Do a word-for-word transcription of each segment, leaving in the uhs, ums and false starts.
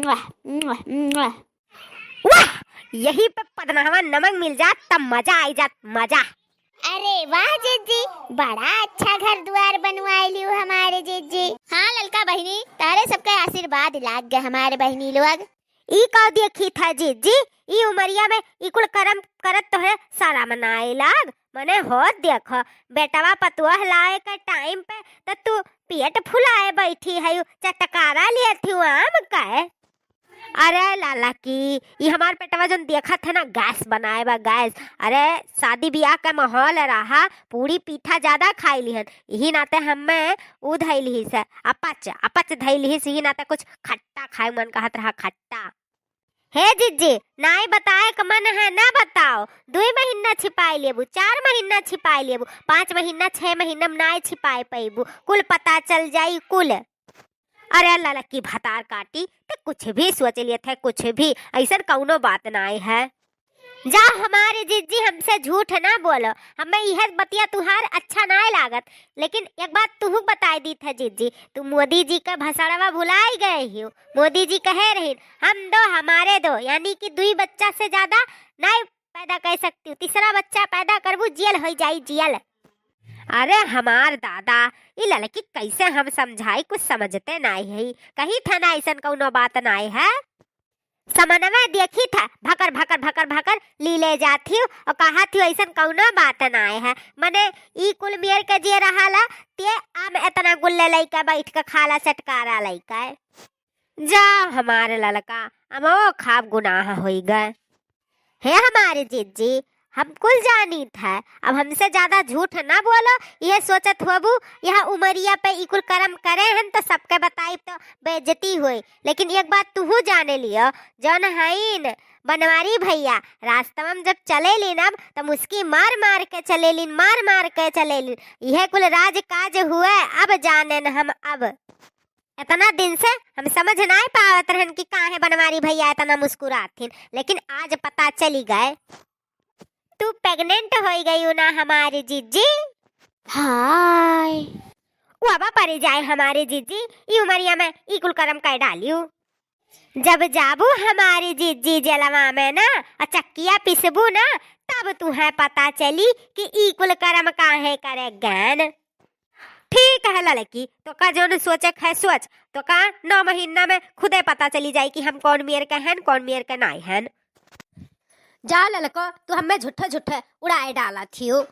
वाह, वाह, वाह। वाह, यही पे पदनहवा नमक मिल जात, तब मजा आई जात, मजा। अरे वाह जिज्जी, बड़ा अच्छा घर दुआर बनवाए लियो हमारे जिज्जी। हाँ ललका बहिनी, तारे सबके आशीर्वाद लाग गए हमारे बहिनी लोग। ई का देखी था जिज्जी, ई उमरिया में ई कुल करम करत तोहरे शरम नाई लाग। मने होत देखो, बेटवा पतोह लाए के टाइम पे त तू पेट फुलाए बैठी है, चटकारा लिए थी आम के। अरे लाला की, ई हमार पेटवा जौन देखत है ना, गैस बनाए बा, गैस। अरे, शादी बियाह का माहौल रहा, पूरी पीठा ज्यादा खाई लिहन, यही नाते हमें ऊ धई लिहिस है, अपच, अपच धई लिहिस, यही नाते कुछ खट्टा खाए मन कहत रहा, खट्टा। हे जिज्जी, नाई बताए क मन है, ना बताओ। दुई महीना छिपाई लेबू, चार महीना छिपाई लेबू, पाँच महीना, छह महीना में नाई छिपाए पैबू, कुल पता चल जाई, कुल। अरे ललकी भतार काटी, ते कुछ भी सोच लिए थे, कुछ भी, ऐसन कौनो बात नाई है। जा हमारे जिज्जी, हमसे झूठ ना बोलो, हमें यह बतिया तुहार अच्छा नाई लागत। लेकिन एक बात तुहू बताई दी थे जिज्जी, तू मोदी जी का भसड़वा भुलाई गए हियो। मोदी जी कहे रहिन, "हम दो हमारे दो", यानी कि दुई बच्चा से ज्यादा नाई पैदा कर सकती हूँ, तीसरा बच्चा पैदा करबू, जेल हो जाई, जेल। अरे हमार दादा, ई लड़की कैसे हम समझाई, कुछ समझते नाई है। कही था ना, ऐसन कौनो बात नाई है। समनवे देखी था, भकर, भकर, भकर, भकर लीले जात ही और कहा थी, ऐसन कौनो बात नाई है। मने ई कुल मेर के जे रहा ला, ते आम इतना गुल्ले लइका बैठ के खाला, चटकारा लइका। जा हमारे ललका, अमो खाब गुनाह होई गए। हे हमारे जिज्जी, हम कुल जानी था, अब हमसे ज्यादा झूठ ना बोलो। यह सोचत होबू, यह उमरिया पे ई कुल करम करे हन तो सबके बताई तो बेइज्जती होई। लेकिन एक बात तुहू जाने लियो, जौन हईन बनवारी भैया रास्ता में जब चले लीन अब तो मुस्की मार मार के चले लीन, मार मार के चले लीन। यह कुल राज काज हुए, अब जाने न हम अब। इतना दिन से हम समझ नाई पावत रहन कि काहे बनवारी भैया इतना मुस्कुराथिन, लेकिन आज पता चली गए। तू प्रेग्नेंट होई गई हो ना हमारी जिज्जी। हाय। वाबा परी जाए हमारी जिज्जी, ई उमरिया में ई कुल करम कर डालियो। जब जाबू हमारी जिज्जी जेलवा में ना, आ चक्किया पिसबू ना, तब तुहें पता चली कि ई कुल करम काहे करे गैन। ठीक है ललकी, तो का जौन सोचे है सोच, तो का नौ महीना में खुदे पता चली जाई कि हम कौन मेर के हन, कौन मेर के नाई हन। जा ललको, तू हमें झूठे झूठे उड़ाए डाला थियो।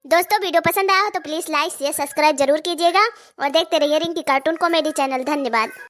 दोस्तों, वीडियो पसंद आया हो तो प्लीज लाइक, शेयर, सब्सक्राइब जरूर कीजिएगा और देखते रहिए रिंकी कार्टून कॉमेडी चैनल। धन्यवाद।